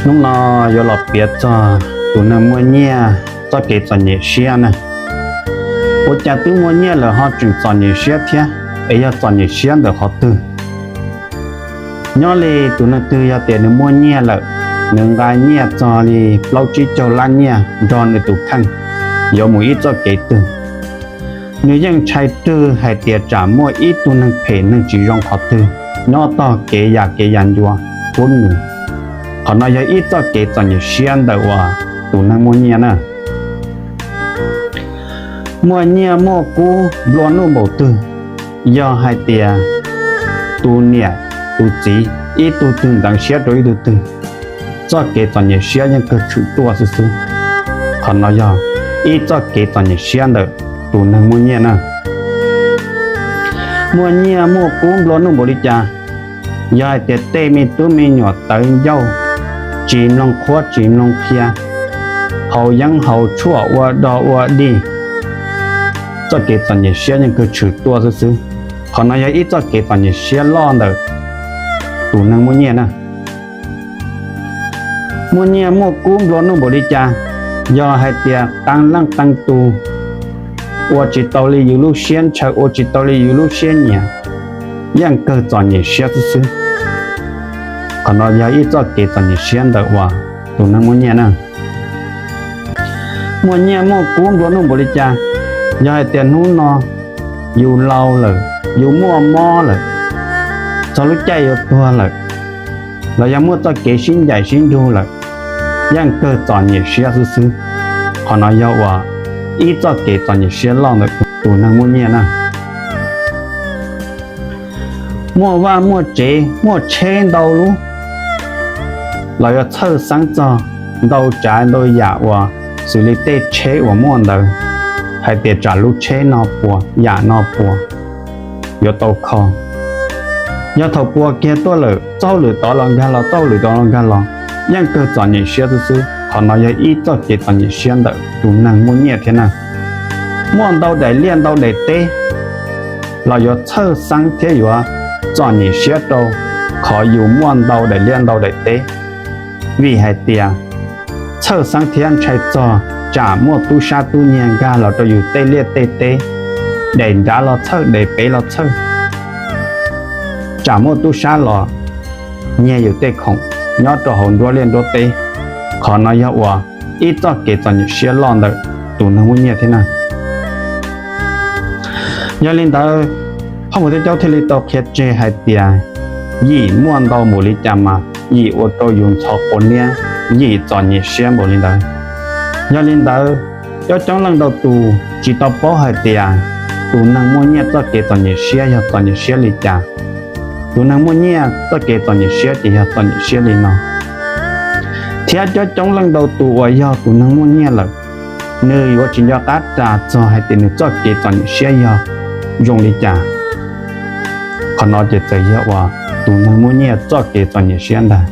Hnub no yuav los piav txog tus neeg muaj nyiaj txoj kev txom nyem siab na. Ua cas twb muaj nyiaj lawm ho tseem txom nyem siab thiab, es yog txom nyem siab ntawm qhov twg? Nyob li tus neeg twg yog tias nws muaj nyiaj lawm, nws nqa nyiaj txog li plaub tsib caug lab nyiaj nrog nws tus kheej yuav mus ib txoj kev twg, nws yeej ntshai rwg hais tias tsam muaj ib tug neeg phem neeg tsis zoo qhov twg nyob tog kev yam kev yam ncua pub nws. Qhov no yog ib txoj kev txom nyem siab ntawm uas tus neeg muaj nyiaj na. Muaj nyiaj muaj kub nplua nuj npaum twg, yog hais tias tus niam tus txiv ib tug twg ntxeev siab rau ib tug twg, txoj kev txom nyem siab yeej kawg tshwm tuaj xwb xwb. Qhov no yog ib txoj kev txom nyem siab ntawm tus neeg muaj nyiaj na. Muaj nyiaj muaj kub nplua nuj npaum li cas, yog hais tias tej me tub me nyuam tawv ncauj, tsis mloog qhuab tsis mloog qhia, haus yeeb haus tshuaj ua dog ua dig, txoj kev txom nyem siab yeej kawg tshwm tuaj xwb xwb. Qhov no yog ib txoj kev txom nyem siab loj ntawm tus neeg muaj nyiaj na. Muaj nyiaj muaj kub nplua nuj npaum li cas, yog hais tias qee leej qee tus ua tsis tau li yus lub siab ntshaw, ua tsis tau li yus lub siab nyiam, yeej kawg txom nyem siab xwb xwb. Qhov no yog ib txoj kev txom nyem siab ntawm uas tus neeg muaj nyiaj na. Muaj nyiaj muaj kub nplua nuj npaum li cas, yog hais tias hnub no yus laus lawm, yus muaj mob lawm, txog lub caij yuav tuag lawm, los yog muaj txoj kev sib ncaim sib nrug lawm, yeej kawg txom nyem siab xwb xwb. Qhov no yog uas ib txoj kev txom nyem siab loj ntawm tus neeg muaj nyiaj na. Muaj vaj muaj tsev muaj tsheb ntau lub, los yuav txhawj xeeb txog ntau tsav ntau yam uas xws li tej tsheb uas muaj ntawd, hais tias tsam lub tsheb no puas yam no puas yuav tau kho. Yog thaum puas kiag tuaj lawm txoj hauj lwm tod los nkag los txoj hauj lwm tod los nkag los, yeej kawg txom nyem siab xwb xwb. Qhov no yog ib txoj kev txom nyem siab ntawm tus neeg muaj nyiaj thiab na. Muaj ntau daim liaj ntau daim teb, los yuav txhawj xeeb thiab yuav txom nyem siab rau qhov yus muaj ntau daim liaj ntau daim teb. Vim hais tias txhawj xeeb thiab ntshai txog tsam muaj tub sab tub nyiag nkag los rau yus tej liaj tej teb, daim nrad los txhawj daim pem los txhawj, tsam muaj tub sab los nyiag yus tej khoom nyob rau hauv nruab liaj nruab teb. Qhov no yog uas ib txoj kev txom nyem siab loj ntawm tus neeg muaj nyiaj thiab na. Yog li ntawd, phauj Mus Tej Caub thiaj li tau qhia tseg hais tias yim muaj ntau npaum li cas mas yim ua rau yus ntxhov quav niab, yim txom nyem siab npaum li ntawd. Yog li ntawd, coob coob leej ntau tus tsis tau paub hais tias tus neeg muaj nyiaj txoj kev txom nyem siab yog txom nyem siab li cas. Tus neeg muaj nyiaj txoj kev txom nyem siab ces yog txom nyem siab li no. Thiab coob coob leej ntau tus uas yog tus neeg muaj nyiaj lawm, nws yuav tsis nco qab ras txog hais tias nws txoj kev txom nyem siab yog zoo li cas. Qhov no ces txawm yog uas tus neeg muaj nyiaj txoj kev txom nyem siab ntag.